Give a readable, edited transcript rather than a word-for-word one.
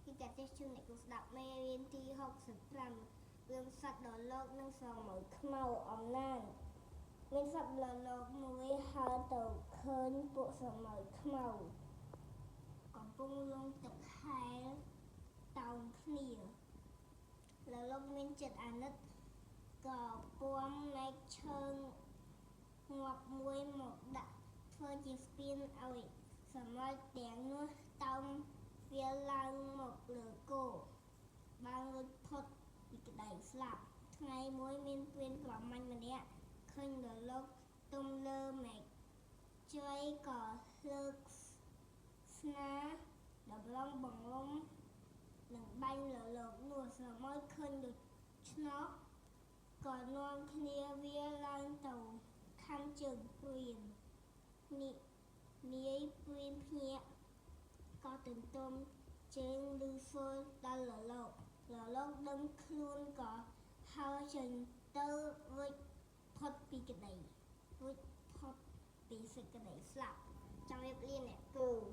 គឺកាចេះជូនអ្នកគ្រូស្ដាប់មេរៀនទី65រឿងសត្វដ៏លោកនិងស្រមោចខ្មៅអំណាចមានសត្វដ៏លោកមួយហើរទៅឃើញពួកស្រមោចខ្មៅកំពុងលង់ទឹកហែលតោងគ្នាលលោកមានចិត្តអាណិតក៏ពំមែកឈើងាប់មួយមកដាក់ធ្វើជាស្ពានឲ្យសម្រេចទាំងនោះតោងវាឡើងមកលើគោបានរួចផុតពីក្តីស្លាប់ថ្ងៃមួយមានព្រានប្រមាញ់ម្នាក់ឃើញលលោកទុំលើមែកជ្រៃក៏លើកស្នាតម្រង់បង្រុំនឹងបាញ់លលោកនោះស្រមោចឃើញដូច្នោះក៏នាំគ្នាវាឡើងទៅខាងជើងព្រាននេះនាយព្រានភ្ញាក់ក៏ទន្ទុំជើងឮសូរដល់លលោកលលោកដឹងខ្លួនក៏ហើរចេញទៅរួចផុតពីក្តីរួចផុតពីសេចក្តីស្លាប់ចង់រៀបលាអ្នកគ្រូ។